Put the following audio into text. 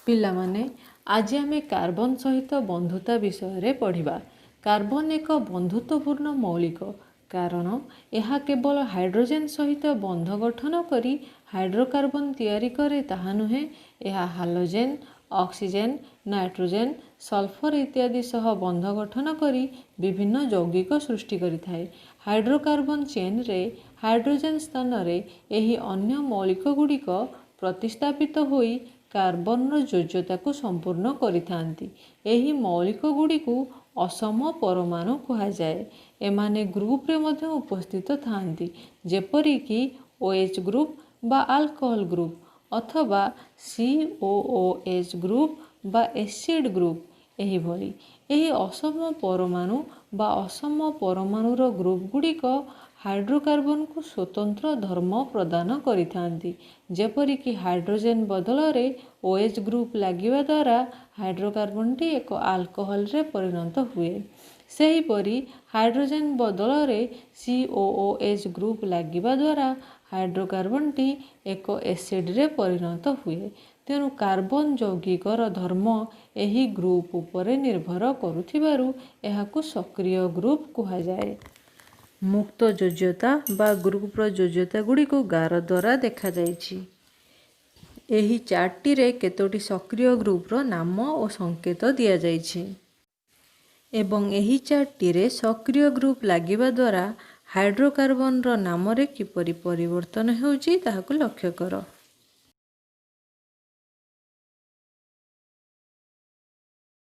ପିଲାମାନେ, ଆଜି ଆମେ କାର୍ବନ ସହିତ ବନ୍ଧୁତା ବିଷୟରେ ପଢ଼ିବା। କାର୍ବନ ଏକ ବନ୍ଧୁତ୍ୱପୂର୍ଣ୍ଣ ମୌଳିକ, କାରଣ ଏହା କେବଳ ହାଇଡ୍ରୋଜେନ୍ ସହିତ ବନ୍ଧ ଗଠନ କରି ହାଇଡ୍ରୋକାର୍ବନ ତିଆରି କରେ ତାହା ନୁହେଁ, ଏହା ହାଲୋଜେନ୍, ଅକ୍ସିଜେନ୍, ନାଇଟ୍ରୋଜେନ୍, ସଲଫର ଇତ୍ୟାଦି ସହ ବନ୍ଧ ଗଠନ କରି ବିଭିନ୍ନ ଯୌଗିକ ସୃଷ୍ଟି କରିଥାଏ। ହାଇଡ୍ରୋକାର୍ବନ ଚେନ୍ରେ ହାଇଡ୍ରୋଜେନ୍ ସ୍ଥାନରେ ଏହି ଅନ୍ୟ ମୌଳିକଗୁଡ଼ିକ ପ୍ରତିସ୍ଥାପିତ ହୋଇ କାର୍ବନର ଯୋଜ୍ୟତାକୁ ସମ୍ପୂର୍ଣ୍ଣ କରିଥାନ୍ତି। ଏହି ମୌଳିକଗୁଡ଼ିକୁ ଅସମ ପରମାଣୁ କୁହାଯାଏ। ଏମାନେ ଗ୍ରୁପରେ ମଧ୍ୟ ଉପସ୍ଥିତ ଥାଆନ୍ତି, ଯେପରିକି OH ଗ୍ରୁପ୍ ବା ଆଲକୋହଲ ଗ୍ରୁପ୍ ଅଥବା COOH group ବା ଏସିଡ୍ ଗ୍ରୁପ୍ ଏହିଭଳି। ଏହି ଅସମ ପରମାଣୁ ବା ଅସମ ପରମାଣୁର ଗ୍ରୁପଗୁଡ଼ିକ ହାଇଡ୍ରୋକାର୍ବନକୁ ସ୍ୱତନ୍ତ୍ର ଧର୍ମ ପ୍ରଦାନ କରିଥାନ୍ତି, ଯେପରିକି ହାଇଡ୍ରୋଜେନ୍ ବଦଳରେ OH ଗ୍ରୁପ୍ ଲାଗିବା ଦ୍ୱାରା ହାଇଡ୍ରୋକାର୍ବନଟି ଏକ ଆଲକୋହଲରେ ପରିଣତ ହୁଏ। ସେହିପରି ହାଇଡ୍ରୋଜେନ୍ ବଦଳରେ COOH group ଲାଗିବା ଦ୍ୱାରା ହାଇଡ୍ରୋକାର୍ବନଟି ଏକ ଏସିଡ୍ରେ ପରିଣତ ହୁଏ। ତେଣୁ କାର୍ବନ ଯୌଗିକର ଧର୍ମ ଏହି ଗ୍ରୁପ୍ ଉପରେ ନିର୍ଭର କରୁଥିବାରୁ ଏହାକୁ ସକ୍ରିୟ ଗ୍ରୁପ୍ କୁହାଯାଏ। ମୁକ୍ତ ଯୋଜ୍ୟତା ବା ଗ୍ରୁପର ଯୋଜ୍ୟତାଗୁଡ଼ିକୁ ଗାର ଦ୍ୱାରା ଦେଖାଯାଇଛି। ଏହି ଚାର୍ଟଟିରେ କେତୋଟି ସକ୍ରିୟ ଗ୍ରୁପର ନାମ ଓ ସଂକେତ ଦିଆଯାଇଛି ଏବଂ ଏହି ଚାର୍ଟଟିରେ ସକ୍ରିୟ ଗ୍ରୁପ୍ ଲାଗିବା ଦ୍ୱାରା ହାଇଡ୍ରୋକାର୍ବନର ନାମରେ କିପରି ପରିବର୍ତ୍ତନ ହେଉଛି, ତାହାକୁ ଲକ୍ଷ୍ୟ କର।